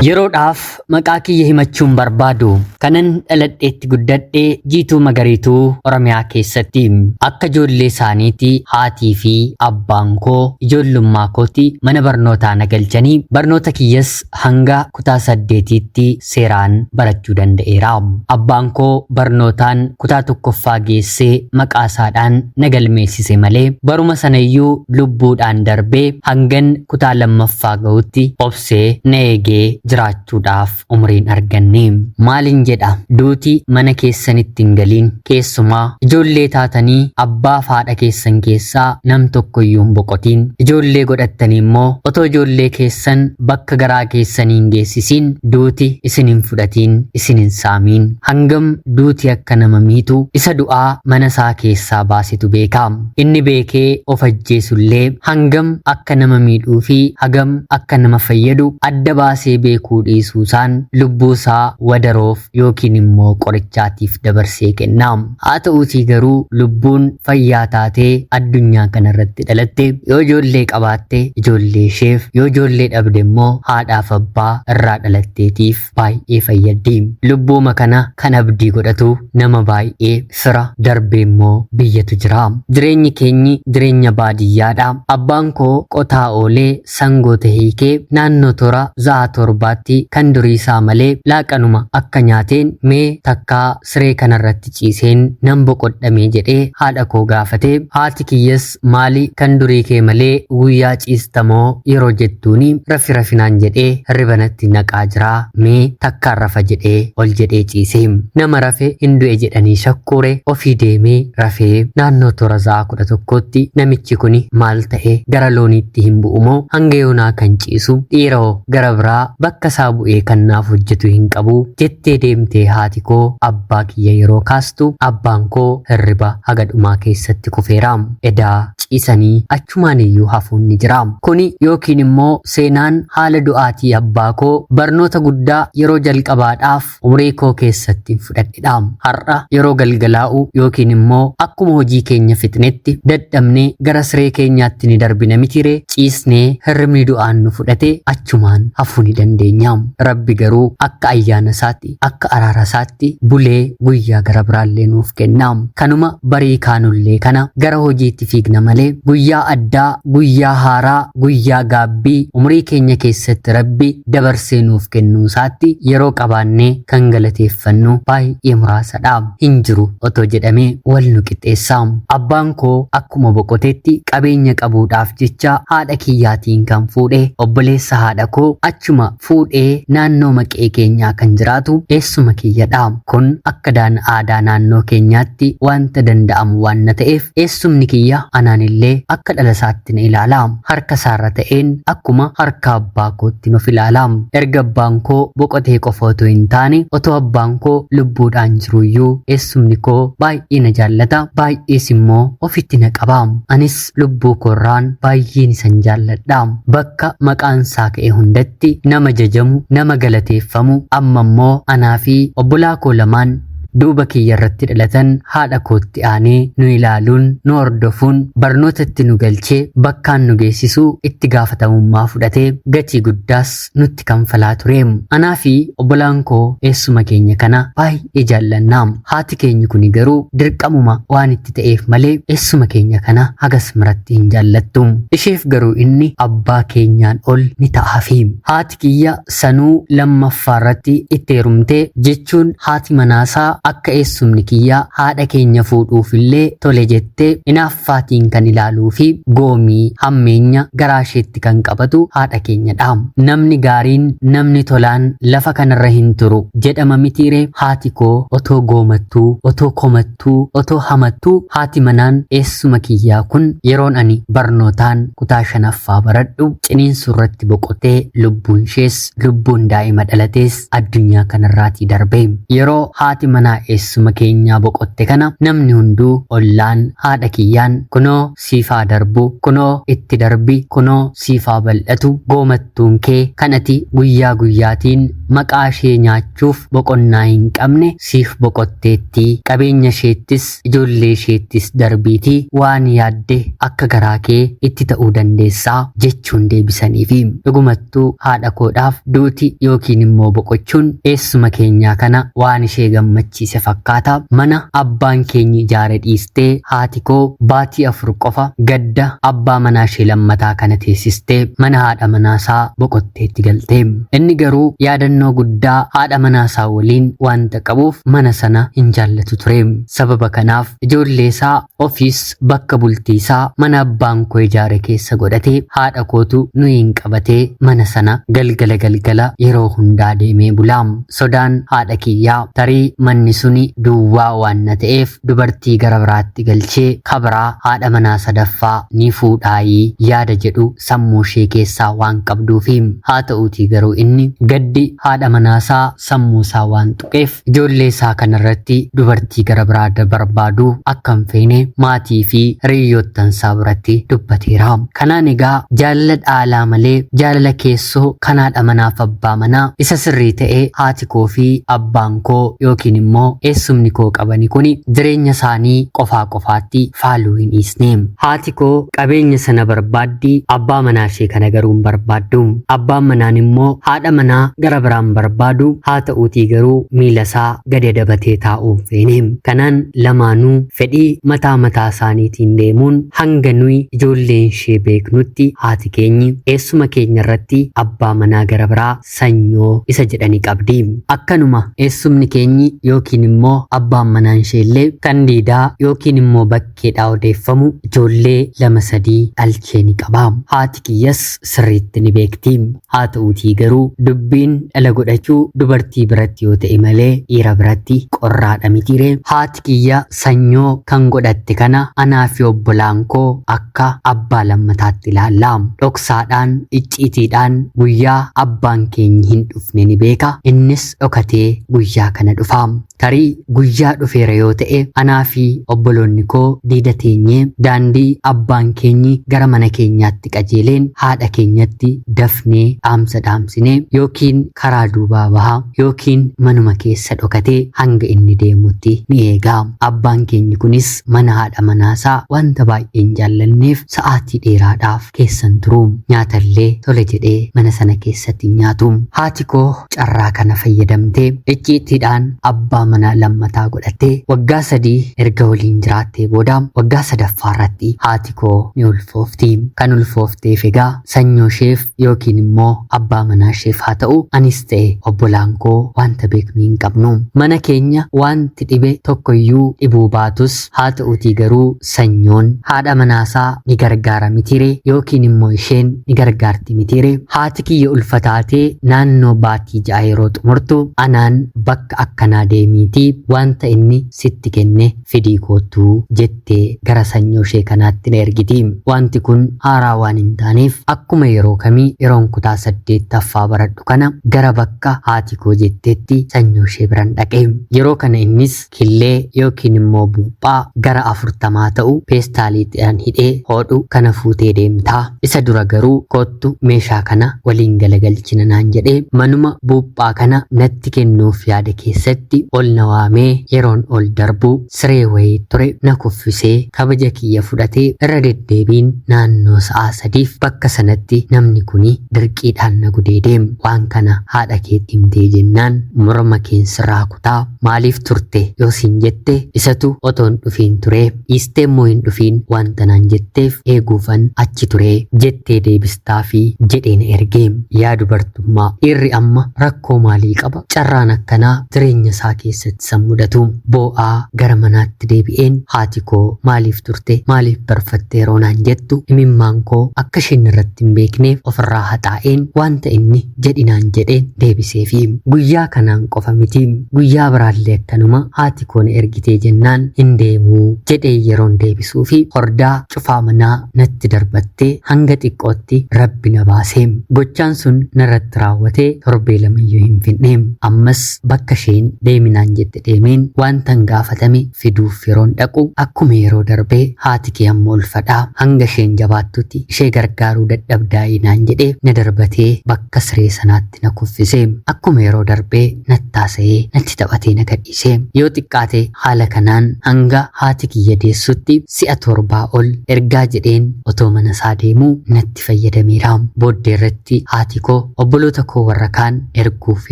Yeroodhaaf maqaa kiyya himachuun barbaadu kanan dhaladheetti guddadhe Jiituu Magariituu Oromiyaa keessatti. Akka ijoollee isaaniitti haatii fi abbaan koo ijoollummaa kootti mana barnootaa na galchanii barnoota kiyyas hanga kutaa saddeetiitti seeraan barachuu danda'eera. Abbaan koo barnootaan kutaa tokkoffaa geessee maqaa isaadhaan na galmeessise malee baruma sanayyuu lubbuudhaan darbee hangan kutaa lammaffaa ga'utti obsee na eegee jiraachuudhaaf umriin arganne. Maalin jedha duuti mana keessanitti hin galiin keessumaa ijoollee taatanii abbaa fi haadha keessan keessaa nam tokkoyyuu hin boqotiin ijoollee godhattanii immoo otoo ijoollee keessan bakka garaa keessanii hin geessisiin duuti isin hin fudhatiin isin hin saamiin hangam duuti akka nama miitu isa du'aa mana isaa keessaa baasetu beeka. Inni beekee of ajjeesullee hangam akka nama miidhuu fi hagam akka nama fayyadu adda baasee beekuu dhiisuusaan lubbuusaa wadaroof yookiin immoo qorichaatiif dabarsee kenna. Haa ta'uutii garuu lubbuun fayyaa taatee addunyaa kanarratti dhalatte yoo ijoollee qabaatte ijoollee isheef yoo ijoollee dhabde immoo haadhaaf abbaa irraa dhalatteetiif baay'ee fayyaddi. Lubbuuma kana kan abdii godhatu nama baay'ee fira darbee immoo biyyatu jira. Jireenyi keenyi jireenya baadiyyaadha. Abbaan koo qotaa oolee sangoota hiikee naannoo toora za'a torbaatti kan durii isaa malee laaqanuma akka nyaateen mee takkaa siree kanarratti ciiseen nan boqodhamee jedhee haadha koo gaafatee haati kiyyas maali kan durii kee malee guyyaa ciistamoo yeroo jettuuni rafi rafinaan jedhee hirriba natti naqaa jira mee takkaan rafa jedhee ol jedhee ciisee nama rafe hin du'e jedhanii shakkuure ofii deemee rafee naannoo toora za'a 11tti namichi kuni maal ta'e gara looniitti hin bu'umoo hanga yoonaa kan ciisu dhiiroo gara biraa bakka isaa bu'ee kan naaf hojjetu hin qabu jettee deemtee haati koo abbaa kiyya yeroo kaastu abbaan koo hirriba haga dhumaa keessatti kufeera. Edaa ciisanii achumaan iyyuu hafuun ni jira. Kuni yookiin immoo seenaan haala du'aatii abbaa koo barnoota guddaa yeroo jalqabaadhaaf umurii koo keessatti fudhadhedha. Har'a yeroo galgalaa'u yookiin immoo akkuma hojii keenya fixnetti dadhabnee gara siree keenyaatti ni darbina mitiree ciisnee hirribni du'aan nu fudhate achumaan hafuu ni dandeenya. Rabbi garuu akka ayyaana isaatti akka araara isaatti bulee guyyaa gara biraallee nuuf kenna. Kanuma barii kaanullee kana gara hojiitti fiigna malee guyyaa addaa, guyyaa haaraa, guyyaa gaabbii umurii keenya keessatti Rabbi dabarsee nuuf kennuu isaatti yeroo qabaannee kan galateeffannu baay'ee muraasadha. Hin jiru otoo jedhamee wal nu qixxeessa. Abbaan koo akkuma boqotetti qabeenya qabuudhaaf jecha haadha kiyyaatiin kan fuudhe obboleessa haadha koo achuma fuudhee naannoo maqee keenyaa kan jiraatu eessuma kiyyadha. Kun akka daan aadaa naannoo keenyaatti wanta danda'amu waan na ta'eef eessumni kiyya anaanillee akka dhala isaatti na ilaala. Harka isaarra ta'een akkuma harka abbaa kootti nuuf ilaala. Erga abbaan koo boqotee qofa otoo hin taane otoo abbaan koo lubbuudhaan jiruyyuu eessumni koo baay'ee na jaallata baay'ees immoo ofitti na qaba. Anis lubbuu koorraan baay'een isan jaalladha. Bakka maqaan isaa ka'e hundatti nama jajamu, nama galateeffamu, amma immoo anaa fi obbolaa koo lamaan duuba kiyya irratti dhalatan haadha kootti aanee nu ilaaluun, nu hordofuun, barnootatti nu galchee bakkaan nu geessisuu itti gaafatamummaa fudhatee gatii guddaas nutti kanfalaa ture. Anaa fi obbolaan koo eessuma keenya kana baay'ee jaallanna. Haati keenyi kuni garuu dirqamuma waan itti ta'eef malee eessuma keenya kana hagas maratti hin jaallattu. Isheef garuu inni abbaa keenyaan ol ni ta'aafi. Haati kiyya sanuu lammaffaa irratti itti heerumtee jechuun haati manaasaa akka eessumni kiyya haadha keenya fuudhuufillee tole jettee inaaffaatiin kan ilaaluu fi goomii hammeenya garaa isheetti kan qabatu haadha keenyadha. Namni gaariin namni tolaan lafa kanarra hin turu jedhama mitiiree haati koo otoo goomattuu otoo komattuu otoo hamattuu haati manaan eessuma kiyyaa kun yeroon ani barnootaan kutaa shanaffaa baradhu ciniinsuu irratti boqotee lubbuun ishees lubbuun daa'ima dhalatees addunyaa kanarraatii darbe. Yeroo haati manaa manaa eessuma keenyaa boqotte kana namni hunduu ollaan haadha kiyyaan kunoo siifaa darbu, kunoo itti darbi, kunoo siifaa bal'atu, goomattuun kee kan ati guyyaa guyyaatiin maqaa ishee nyaachuuf boqonnaa hin qabne siif boqotteettii, qabeenya isheettis ijoollee isheettis darbiitii waan yaadde akka garaa kee itti ta'uu dandeessaa jechuun deebisaniifi. Dhugumattuu haadha koodhaaf duuti yookiin immoo boqochuun eessuma keenyaa kana waan ishee gammachiise fakkaata. Mana abbaan keenyi ijaare dhiistee haati koo baatii 4 qofa gadda abbaa manaa ishee lammataa kana teessistee mana haadha manaasaa boqotteetti galte. Inni garuu yaadannoo guddaa haadha manaasaa waliin wanta qabuuf mana sana hin jaallatu ture. Sababa kanaaf ijoollee isaa ofiis bakka bultii isaa mana abbaan koo ijaare keessa godhatee haadha kootu nuyiin qabatee mana sana galgala galgala yeroo hundaa deemee bula. Sodaan haadha kiyyaa tarii manni suni duwwaa waan na ta'eef dubartii gara biraatti galchee kabraa haadha manaa sadaffaa ni fuudhaayii yaada jedhu sammuu ishee keessaa waan qabduufi. Haa ta'uutii garuu inni gaddi haadha manaasaa sammuu isaa waan tuqeef ijoollee isaa kanarratti dubartii gara biraa barbaaduu akka hin feene maatii fi hiriyoottansaa biratti dubbateera. Kanaan egaa jaalala dhaalaa malee jaalala keessoo kan haadha manaaf abbaa manaa isa sirrii ta'e haati koo fi abbaan koo yookiin immoo eessumni koo qabani kuni jireenya isaanii qofaa qofaatti faaluu hin dhiisne. Haati koo qabeenya sana barbaaddi, abbaa manaa ishee kana garuu hin barbaaddu. Abbaan manaan immoo haadha manaa gara biraan barbaadu, haa ta'uutii garuu miila isaa gadi adabatee taa'uu hin feene. Kanaan lamaanuu fedhii mataa mataa isaaniitiin deemuun hanga nuyi ijoolleen ishee beeknutti haati keenyi eessuma keenya irratti abbaa manaa gara biraa sanyoo isa jedhani qabdi. Akkanuma eessumni keenyi yookiin immoo abbaan manaan ishee illee kan diidaa yookiin immoo bakkeedhaa odeeffamu ijoollee 2-3 dhalchee ni qaba. Haati kiyyas sirriitti ni beekti. Haa ta'uutii garuu dubbiin dhala godhachuu dubartii biratti yoo ta'e malee dhiira biratti qorraadha mitiiree. Haati kiyya sanyoo kan godhatte kana anaa fi obbolaan koo akka abbaa lammataatti ilaalla. Dhoksaadhaan, icciitiidhaan guyyaa abbaan keenyi hin dhufne ni beeka. Innis dhokatee guyyaa kana dhufa. Tarii guyyaa dhufeera yoo ta'e anaa fi obboloonni koo diida teenyee daandii abbaan keenyi gara mana keenyaatti qajeeleen haadha keenyatti dafnee dhaamsa dhaamsinee yookiin karaa duubaa baha yookiin manuma keessa dhokatee hanga inni deemutti ni eega. Abbaan keenyi kunis mana haadha manaasaa wanta baay'een jaallanneef sa'aatii dheeraadhaaf keessan turu. Nyaatallee tole jedhee mana sana keessatti nyaatu. Haati koo carraa kana fayyadamtee icciitiidhaan abbaa manaa lammataa godhattee waggaa 3 erga waliin jiraattee booda waggaa 3ffaa irratti haati koo ni ulfoofti. Kan ulfoofteef egaa sanyoo isheef yookiin immoo abbaa manaa isheef haa ta'u anis ta'e obbolaan koo wanta beeknu hin qabnu. Mana keenya wanti dhibe tokkoyyuu dhibuu baatus haa ta'uutii garuu sanyoon haadha manaasaa ni gargaara mitiire yookiin immoo isheen ni gargaarti mitiire. Haati kiyya ulfataatee naannoo baatii 6 yeroo xumurtu anaan bakka akkanaa deemiitii wanta inni sitti kenne fidii koottuu jettee gara sanyoo ishee kanaatti na ergiti. Wanti kun haaraa waan hin taaneef akkuma yeroo kamii yeroon kutaa 8ffaa baradhu kana gara bakka haati koo jetteetti sanyoo ishee biran dhaqe. Yeroo kana innis killee yookiin immoo buuphaa gara 40 ta'u peestaaliidhaan hidhee hodhu kana fuutee deemtaa. Isa dura garuu koottu meeshaa kana waliin galagalchina naan jedhee manuma buuphaa kana natti kennuuf yaada keessatti ol na waamee yeroon ol darbu siree wayii ture na kuffisee kabaja kiyya fudhatee irra deddeebiin naannoo sa'aa 3f bakka sanatti namni kuni dirqiidhaan na gudeedee waan kana haadha keetti himtee jennaan morma keen sirraa kutaa maaliif turte yoo siin jette isatu otoon dhufiin ture dhiistee immoo hin dhufiin wanta naan jetteef eeguufan achi ture jettee deebistaa fi jedhee na ergee. Yaa dubartummaa, dhiirri amma rakkoo maalii qaba? Carraan akkanaa jireenya isaa keessatti isa mudatu. Boo'aa gara manaatti deebi'een haati koo maaliif turte maaliif barfatte yeroo naan jettu imimmaan koo akka isheen irratti hin beekneef ofirraa haxaa'een wanta inni jedhi naan jedhe deebiseefi. Guyyaa kanaan qofa miti, guyyaa biraallee akkanuma haati koo na ergitee jennaan hin deemuu jedhee yeroon deebisuufi hordaa cufaa manaa natti darbattee hanga xiqqootti rabbi na baase. Gochaan sun narratti raawwatee torbee lamayyuu hin finne. Ammas bakka isheen deeminaan naan jette deemeen wantan gaafatame fiduuf yeroon dhaqu akkuma yeroo darbee haati kee amma ulfadhaa hanga isheen jabaattutti ishee gargaaruu dadhabdaa'ii naan jedhee na darbatee bakka siree sanaatti na kuffise. Akkuma yeroo darbee nattaasa'ee natti taphatee na gadhiise. Yoo xiqqaate haala kanaan hanga haati kiyya deessutti si'a 7 ol ergaa jedheen otoo mana isaa deemuu natti fayyadameera. Booddee irratti haati koo obboloota koo warra kaan erguuf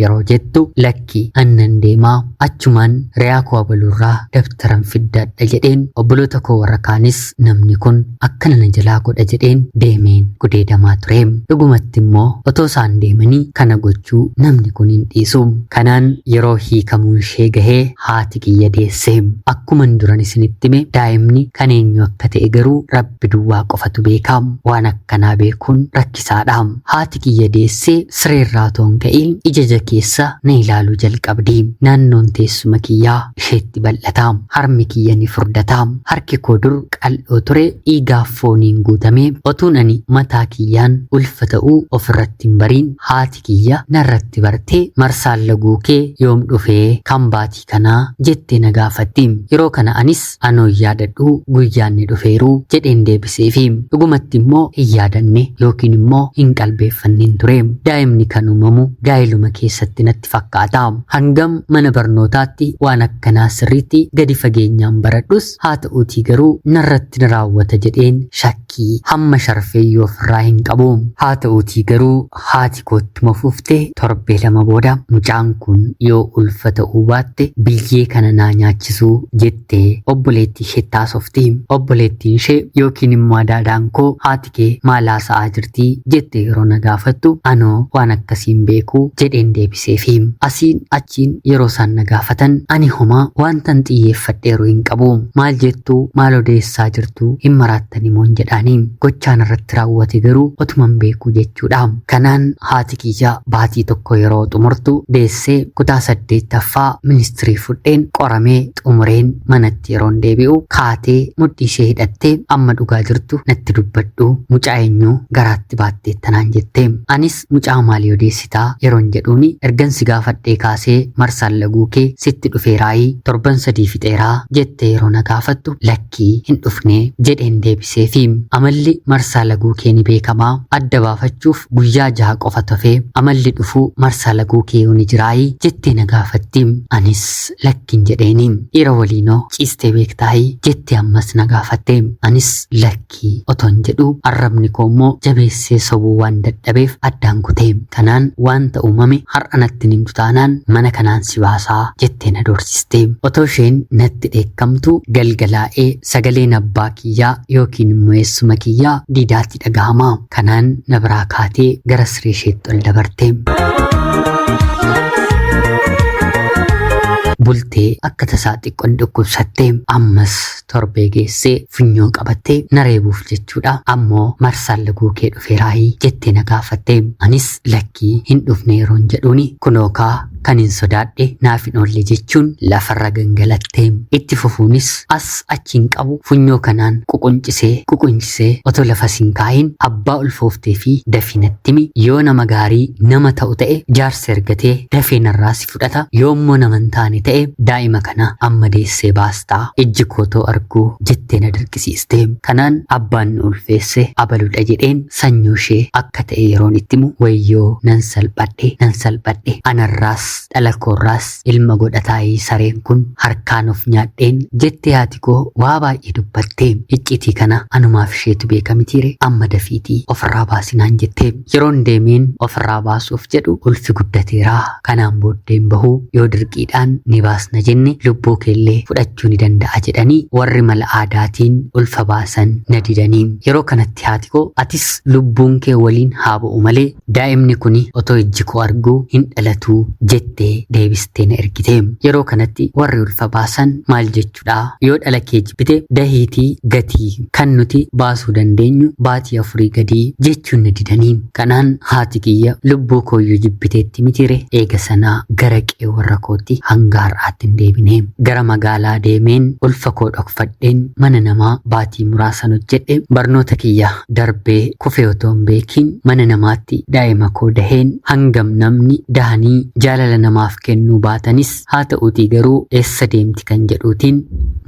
yeroo jettu lakki annan deemaa achumaan re'aa koo abaluurraa dabtaran fiddaadha jedheen obboloota koo warra kaanis namni kun akkana na jalaa godha jedheen deemeen gudeedamaa ture. Dhugumatti immoo otoo isaan deemanii kana gochuu namni kun hin dhiisu. Kanaan yeroo hiikamuun ishee gahee haati kiyya deesse. Akkuman duran isinitti hime daa'imni kan eenyu akka ta'e garuu Rabbi duwwaa qofatu beeka. Waan akkanaa beekuun rakkisaadha. Haati kiyya deessee sireerraa otoo hin ka'iin ija ija keessa na ilaaluu jalqabdi. Naannoon teessuma kiyyaa isheetti bal'ata. Harmi kiyya ni furdata. Harki koo dur qal'oo ture dhiigaaf fooniin guutamee otuun ani mataa kiyyaan ulfa ta'uu ofirratti hin bariin haati kiyya narratti bartee marsaan laguu kee yoom dhufee kan baatii kanaa jettee na gaafatti. Yeroo kana anis anoo hin yaadadhu guyyaan ni dhufeeru jedheen deebiseefi. Dhugumatti immoo hin yaadanne yookiin immoo hin qalbeeffanneen ture. Daa'imni kan uumamu gaa'eluma keessatti natti fakkaata. Hangam mana barnootaatti waan akkanaa sirriitti gadi fageenyaan baradhus haa ta'uutii garuu narratti ni raawwata jedheen shakkii hamma sharfeeyyuu ofirraa hin qabu. Haa ta'uutii garuu haati koottuma fuftee torbee 2 booda mucaan kun yoo ulfa ta'uu baatte biyyee kana naa nyaachisuu jettee obboleettii isheetti haasofti. Obboleettiin ishee yookiin immoo adaadaan koo haati kee maal haasa'aa jirti jettee yeroo na gaafattu anoo waan akkasii hin beeku jedheen deebiseefi. Asiin achiin yeroo isaan na gaafatan ani homaa wantan xiyyeeffadheeru hin qabu. Maal jettuu maal odeessaa jirtu hin maraattani moon jedhaani. Gochaan irratti raawwate garuu otuman beekuu jechuudha. Kanaan haati kiyya baatii 1 yeroo xumurtu deessee kutaa 8ffaa ministirii fudheen qoramee xumureen manatti yeroon deebi'u kaatee mudhii ishee hidhattee amma dhugaa jirtu natti dubbadhu mucaa eenyu garaatti baatteetta naan jette. Anis mucaa maalii odeessitaa yeroon jedhuuni ergan si gaafadhee kaasee marsaan laguu kee sitti dhufeeraayii torban 3 fixeeraa jettee yeroo na gaafattu lakkii hin dhufne jedheen deebiseefi. Amalli marsaa laguu kee ni beekamaa adda baafachuuf guyyaa 6 qofa tofee amalli dhufuu marsaa laguu kee ni jiraayii jettee na gaafatti. Anis lakkin jedheeni. Dhiira waliinoo ciistee beektaayii jettee ammas na gaafatte. Anis lakkii otoon jedhu arrabni koo immoo jabeessee sobuu waan dadhabeef addaan kute. Kanaan wanta uumame har'a natti himtu taanaan mana kanaan si baasaa jettee na doorsiste. Otoo isheen natti dheekkamtu galgalaa'ee sagaleen abbaa kiyyaa yookiin immoo eessuma kiyyaa diidaatti dhagahama. Kanaan na biraa kaatee gara siree isheetti ol dabarte. Bultee akka tasaa xiqqoon dhukkubsatte ammas torbee geessee funyoo qabattee na reebuuf jechuudha. Ammoo marsaan laguu kee dhufeeraayii jettee na gaafatte. Anis lakkii hin dhufne yeroon jedhuuni kunookaa kan hin sodaadhe naaf hin oolle jechuun lafarra gangalatte. Itti fufuunis as achiin qabu funyoo kanaan ququncisee ququncisee otoo lafa sin kaa'iin abbaa ulfooftee fi dafii natti himi yoo nama gaarii nama ta'u ta'e jaarsa ergatee dafee narraa si fudhata yoo immoo nama hin taane ta'e daa'ima kana amma deessee baastaa ijji kootoo arguu jettee na dirqisiiste. Kanaan abbaan nu ulfeesse abaludha jedheen sanyuu ishee akka ta'e yeroon itti himu wayyoo nan salphadhe nan salphadhe anarraas dhala koorraas ilma godhataayii sareen kun harkaan of nyaadheen jettee haati koo waa baay'ee dubbatte. Iccitii kana anumaaf isheetu beeka mitiire amma dafiitii ofirraa baasinaan jette. Yeroon deemeen ofirraa baasuuf jedhu ulfi guddateeraa kanaan booddeen bahuu yoo dirqiidhaan ni baasna jenne lubbuu keellee fudhachuu ni danda'a jedhanii warri mala aadaatiin ulfa baasan na didanii. Yeroo kanatti haati koo atis lubbuun kee waliin haa ba'u malee daa'imni kuni otoo ijji koo arguu hin dhalatuu jettee deebistee na ergite. Yeroo kanatti warri ulfa baasan maal jechuudha yoo dhala kee jibbite dahiitii gatii kan nuti baasuu dandeenyu baatii 4 gadii jechuun na didanii. Kanaan haati kiyya lubbuu kooyyuu jibbiteetti mitiire eega sanaa gara qe'ee warra kootti hanga har'aatti hin deebine. Gara magaalaa deemeen ulfa koo dhokfadheen mana namaa baatii muraasan hojjedhe barnoota kiyya darbee kufee otoo hin beekiin mana namaatti daa'ima koo daheen hangam namni dahanii jaalala Jaalala namaaf kennuu baatanis haa ta'uutii garuu eessa deemti kan jedhuutiin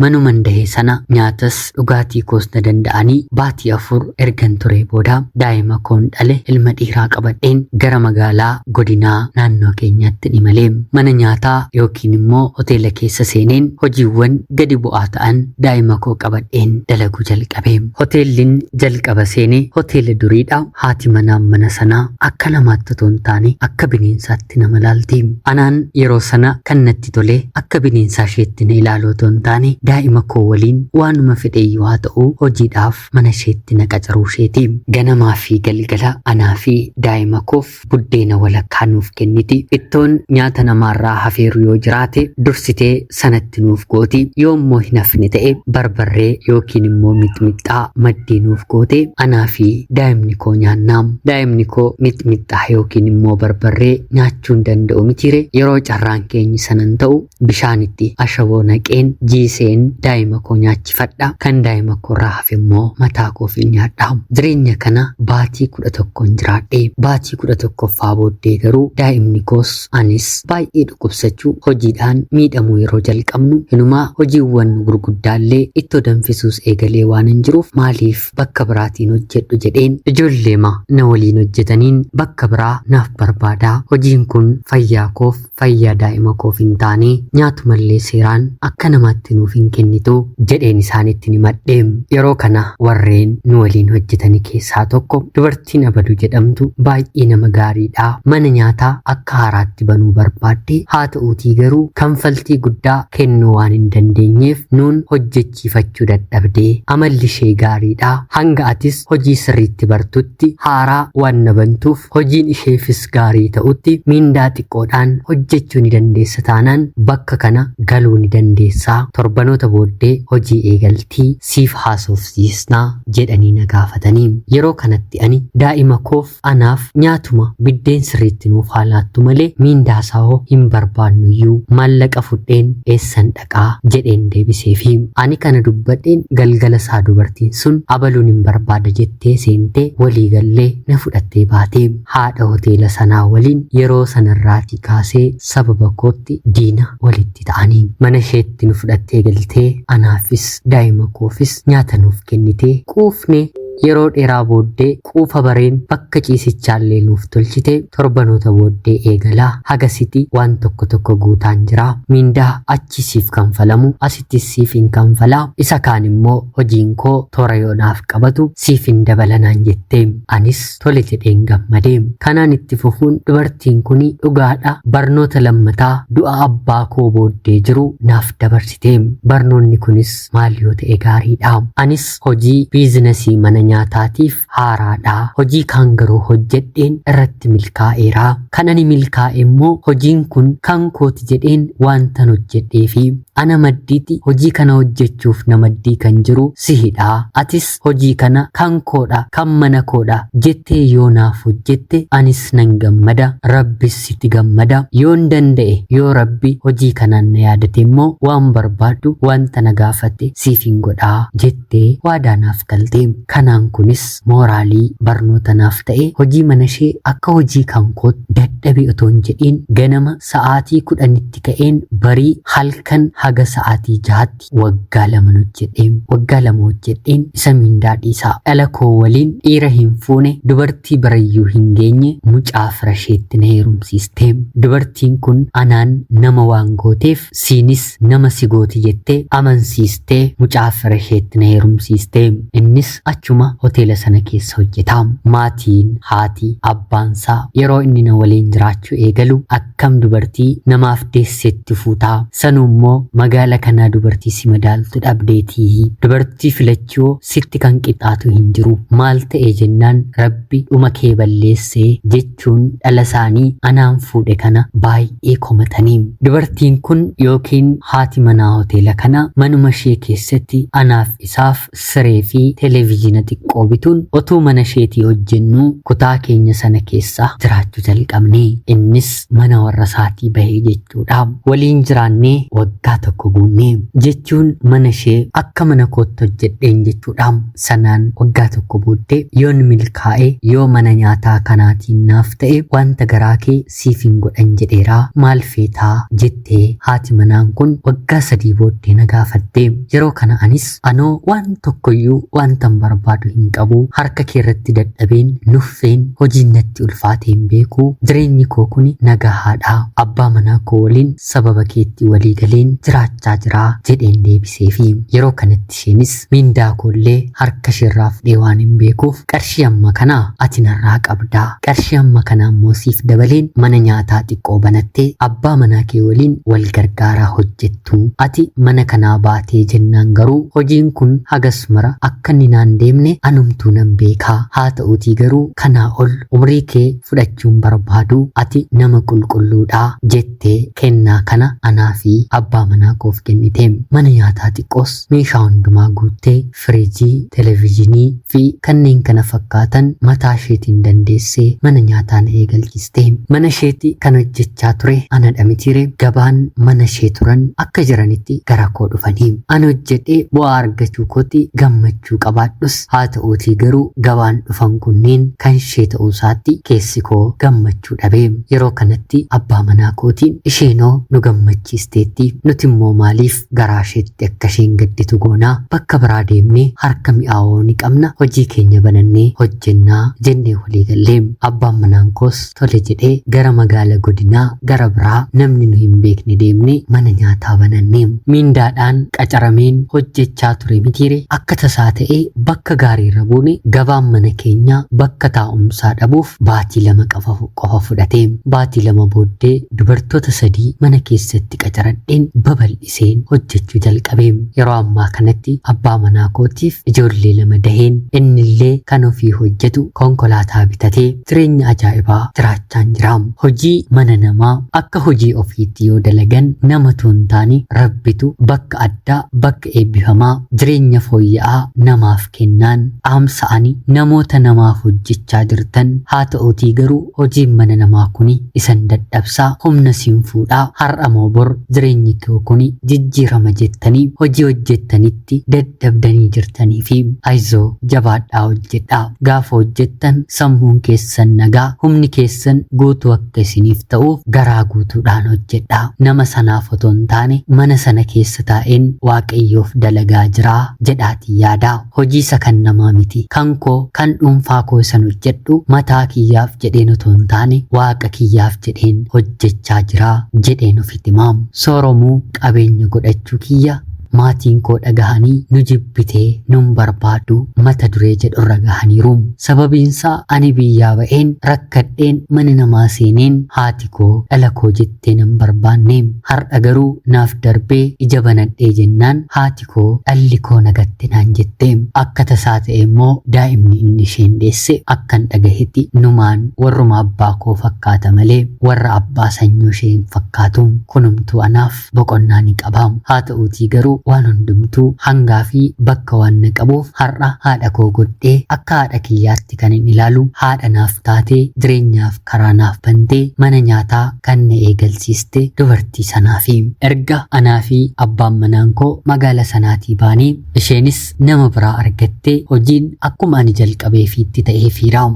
manuman dahe sana nyaatas dhugaatii koos na danda'anii baatii 4 ergan turee booda daa'ima koon dhale ilma dhiiraa qabadheen gara magaalaa godinaa naannoo keenyaatti imalee mana nyaataa yookiin immoo hoteela keessa seeneen hojiiwwan gadi bu'aa ta'an daa'ima koo qabadheen dalaguu jalqabe. Hoteellin jalqaba seene hoteela duriidha. Haati manaa mana sanaa akka namaatti otoo hin taane akka bineensaatti nama laalti. Anaan yeroo sana kan natti tole akka bineensaa isheetti na ilaaluu otoo hin taane daa'ima koo waliin waanuma fedheyyuu haa ta'u hojiidhaaf mana isheetti na qacaruu isheeti. Ganamaa fi galgala anaa fi daa'ima koof buddeena walakkaa nuuf kenniti. Ittoon nyaata namaarraa hafeeru yoo jiraate dursitee sanatti nuuf gooti. Yoo immoo hin hafne ta'e barbarree yookiin immoo mixmixxaa maddii nuuf goote anaa fi daa'imni koo nyaanna. Daa'imni koo mixmixxaa yookiin immoo barbarree nyaachuu hin danda'u mitiire yeroo carraan keenyi sanan ta'u bishaanitti ashaboo naqeen jiiseen daa'ima koo nyaachifadha. Kan daa'ima koo irraa hafe immoo mataa koof hin nyaadha. Jireenya kana baatii 11 jiraadhe. Baatii 11ffaa booddee garuu daa'imni koos anis baay'ee dhukkubsachuu hojiidhaan miidhamuu yeroo jalqabnu hinumaa hojiiwwan gurguddaallee ittoo danfisuus eegalee waan hin jiruuf maaliif bakka biraatiin hojjedhu jedheen ijoolleema na waliin hojjetaniin bakka biraa naaf barbaadaa hojiin kun fayyaa koof fayyaa daa'ima koof hin taane nyaatumallee seeraan akka namaatti nuuf hin kennitu jedheen isaanitti himadhe. Yeroo kana warreen nu waliin hojjetani keessaa tokko dubartiin Abaluu jedhamtu baay'ee nama gaariidha. Mana nyaataa akka haaraatti banuu barbaadde haa ta'uutii garuu kanfaltii guddaa kennuu waan hin dandeenyeef nuun hojjechiifachuu dadhabde. Amalli ishee gaariidha. Hanga atis hojii sirriitti bartutti haaraa waan na bantuuf hojiin isheefis gaarii ta'utti miindaa xiqqoodhaan hojjechuu ni dandeessa taanaan bakka kana galuu ni dandeessaa. Torbanoota booddee hojii eegaltii siif haasofsiisnaa jedhanii na gaafatanii. Yeroo kanatti ani daa'ima koof anaaf nyaatuma biddeen sirriitti nuuf haa laattu malee miindaa isaa hoo hin barbaannuyyuu maallaqa fudheen eessan dhaqaa jedheen deebiseefi. Ani kana dubbadheen galgala isaa dubartiin sun abaluun hin barbaada jettee seentee walii gallee na fudhattee baate. Haadha hoteela sanaa waliin yeroo sanarraatii kaasee sababa kootti diina walitti ta'anii. Mana isheetti nu fudhattee galtee anaafis daa'ima koofis nyaata nuuf kennitee quufne. Yeroo dheeraa booddee quufa bareen bakka ciisichaallee nuuf tolchite torbanoota booddee eegalaa hagasiti waan tokko tokko guutaan jira. Miindaa achi siif kanfalamu asittis siif hin kanfalaa isa kaan immoo hojiin koo toora yoo naaf qabatu siif hin dabalanaan jette. Anis tole jedheen gammade. Kanaan itti fufuun dubartiin kuni dhugaadha barnoota lammataa du'a abbaa koo booddee jiru naaf dabarsite. Barnoonni kunis maal yoo ta'e gaariidha. Anis hojii biizinasii mana nyaataatiif haaraadha. Hojii kaan garuu hojjedheen irratti milkaa'eera. Kan ani milkaa'e immoo hojiin kun kan kooti jedheen waantan hojjedheefi ana maddiitti hojii kana hojjechuuf na maddii kan jiru sihidha. Atis hojii kana kan koodha, kan mana koodha jettee yoo naaf hojjette anis nan gammada, Rabbis sitti gammada. Yoon danda'e yoo Rabbi hojii kanaan na yaadate immoo waan barbaaddu wanta na gaafatte siif hin godhaa jettee waadaa naaf galte. Kanaan kunis mooraalii barnoota naaf ta'e hojii mana ishee akka hojii kan kootti dadhabe otoo hin jedhiin ganama sa'aatii 10tti ka'een barii halkan haga sa'aatii 6tti waggaa 2 hojjedhe. Waggaa 2 hojjedheen isa mindaa dhiisaa. Dhala koo waliin dhiira hin fuune dubartii barayyuu hin geenye mucaa fira isheetti na heerumsiiste. Dubartiin kun anaan nama waan gooteef siinis nama si gooti jettee amansiistee mucaa fira isheetti na heerumsiiste. Innis achuma hoteela sana keessa hojjeta. Maatiin, haati, abbaansaa yeroo inni na waliin jiraachuu eegalu akkam dubartii namaaf deessetti fuutaa? Sanuu immoo magaala kanaa dubartii si madaaltu dhabdeetii. Dubartii filachuu sitti kan qixxaatu hin jiru. Maal ta'e jennaan Rabbi dhuma kee balleessee jechuun dhala isaanii anaan fuudhe kana baay'ee komatanii. Dubartiin kun yookiin haati manaa hoteela kana manuma ishee keessatti anaaf isaaf siree fi televijiina xiqqoo bituun otuu mana isheetii hojjennuu kutaa keenya sana keessa jiraachuu jalqabne. taane. Innis mana warra isaatii bahee jechuudha. Waliin jiraannee waggaa tokko guunne jechuun mana ishee akka mana kootti hojjedheen jechuudha. Sanaan waggaa tokko booddee yoon milkaa'e, yoo mana nyaataa kanaatiin naaf ta'e, wanta garaa kee siif hin godhan jedheeraa, maal feetaa jettee haati manaan kun waggaa 3 booddee na gaafatte. Yeroo kana anis anoo waan tokkoyyuu wantan barbaadu hin qabu, harka kee irratti dadhabeen nuffeen hojiin natti ulfaatee hin beeku, jireenyi koo kun nagahaadha, abbaa manaa koo waliin sababa keetti walii galeen jiraachaa jira jedheen deebiseefi. Yeroo kanatti isheenis miindaa koollee harka isheerraa fudhee waan hin beekuuf, qarshii amma kanaa ati narraa qabdaa, qarshii amma kanaa immoo siif dabaleen mana nyaataa xiqqoo banattee abbaa manaa kee waliin wal gargaaraa hojjettu, ati mana kanaa baatee jennaan garuu hojiin kun hagas mara akka inni naan deemne anumtuu nan beekaa, haa ta'uutii garuu kanaa ol umrii kee fudhachuun barbaadu, ati nama qulqulluudhaa jettee kennaa kana anaa fi abbaa manaa koof kennite. Mana nyaataa xiqqoos meeshaa hundumaa guuttee, firiijii, televezyiinii fi kanneen kana fakkaatan mataa isheetiin dandeessee mana nyaataa na eegalchiste. Mana isheetti kan hojjechaa ture anadha mitiire, gabaan mana ishee turan akka jiranitti gara koo dhufanii. Ani hojjedhee bu'aa argachuu kootti gammachuu qabaadhus, haa ta'uutii garuu gabaan dhufan kunneen kan ishee ta'uu isaatti keessi koo gammachuu dhabe. Yeroo kanatti abbaa manaa kootiin, isheenoo nu gammachiisteetti, nuti immoo maaliif garaa isheetti akka isheen gadditu goonaa? Bakka biraa deemnee harka mi'aawoo ni qabna, hojii keenya banannee hojjennaa jennee walii gallee. Abbaan manaan koos tole jedhee gara magaala godinaa gara biraa namni nu hin beekne deemnee mana nyaataa banannee. Miindaadhaan qacarameen hojjechaa ture mitiire, akka tasaa ta'ee bakka gaariirra buune gabaan mana keenyaa bakka taa'umsaa dhabuuf baatii 2 qofa fudhate. Baatii 2 booddee dubartoota 3 mana keessatti qacaradheen babal'iseen hojjechuu jalqabe. Yeroo ammaa kanatti abbaa manaa kootiif ijoollee 2 daheen, innillee kan ofii hojjetu konkolaataa bitatee jireenya ajaa'ibaa jiraachaan jira. Hojii mana namaa akka hojii ofiitti yoo dalagan namatu hin taane rabbitu bakka addaa, bakka eebbifamaa, jireenya fooyya'aa namaaf kennaan dhaamsa ani namoota namaaf hojjechaa jirtan, haa ta'uutii garuu hojiin mana namaa kuni isan dadhabsaa, humna siin fuudhaa, har'a moo bor jireenyi koo kuni jijjiirama jettanii hojii hojjettanitti dadhabdanii jirtanii fi ayizoo jabaadhaa hojjedhaa. Gaafa hojjettan sammuun keessan nagaa, humni keessan guutuu akka isiniif ta'uuf garaa guutuudhaan hojjedhaa. Nama sanaaf otoo hin taane mana sana keessa taa'een Waaqayyoof dalagaa jiraa jedhaatii yaadaa. Hojii isa kan namaa miti, kan koo kan dhuunfaa koo isan hojjedhu mataa kiyyaaf jedheen otoo hin taane Waaqa kiyyaaf jedheen hojjechaa jiraa jedheen ofitti himaa. Sooromuu, qabeenya godhachuu kiyya maatiin koo dhagahanii nu jibbitee nun barbaadu mata duree jedhurra gahaniiru. Sababiinsaa ani biyyaa ba'een rakkadheen mana namaa seeneen haati koo dhala koo jettee nan barbaanne. Har'a garuu naaf darbee ija banadhee jennaan haati koo dhalli koo nagatte naan jette. Akka tasaa ta'e immoo daa'imni inni isheen deesse akkan dhagahetti numaan warruma abbaa koo fakkaata malee warra abbaa sanyoo ishee hin fakkaatu. Kunumtuu anaaf boqonnaa ni qaba. Haa ta'uutii garuu waan hundumtuu hangaa fi bakka waan na qabuuf har'a haadha koo godhee akka haadha kiyyaatti kan hin ilaalu, haadha naaf taatee jireenyaaf karaa naaf bantee mana nyaataa kan na eegalsiiste dubartii sanaafi. Erga anaa fi abbaan manaan koo magaala sanaatii baanee isheenis nama biraa argattee hojiin akkuma ani jalqabeefiitti ta'eefiira.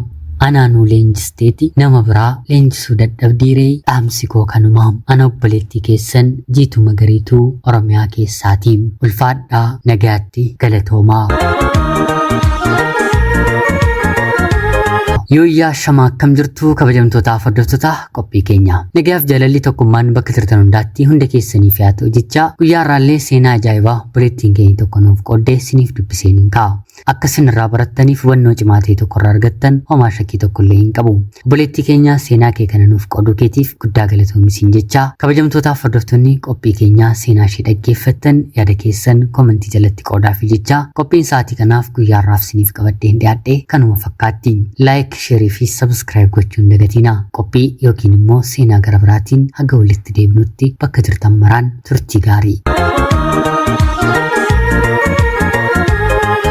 Anaanuu leenjisteeti nama biraa leenjisuu dadhabdiiree? Dhaamsi koo kanuma. Ana obboleettii keessan Jiituu Magariituu Oromiyaa keessaati. Ulfaadhaa, nagaatti, galatoomaa. Yooyyaa shama, akkam jirtu kabajamtootaaf hordoftoota qophii keenya? Nagayaaf jaalalli tokkummaan bakka jirtan hundaatti hunda keessaniif haa ta'u jecha, guyyaa har'aallee seenaa ajaa'ibaa obboleettiin keenya tokko nuuf qooddee isiniif dubbiseen hin ka'a. Akka isin irraa barattaniif hubannoo cimaa ta'e tokko irraa argattan homaa shakkii tokko illee hin qabu. Obboleettii keenya, seenaa kee kana nuuf qooduu keetiif guddaa galatoomi siin jecha, kabajamtootaaf hordoftoonni qophii keenyaa seenaa ishee dhaggeeffattan yaada keessan komentii jalatti qoodaafi jecha, qophiin sa'aatii kanaaf guyyaa har'aaf isiniif qabadheen dhiyaadhe kanuma fakkaatti. Like, share fi subscribe gochuun dagatina. Qophii yookiin immoo seenaa gara biraatiin haga walitti deebinutti bakka jirtan maraan turtii gaarii.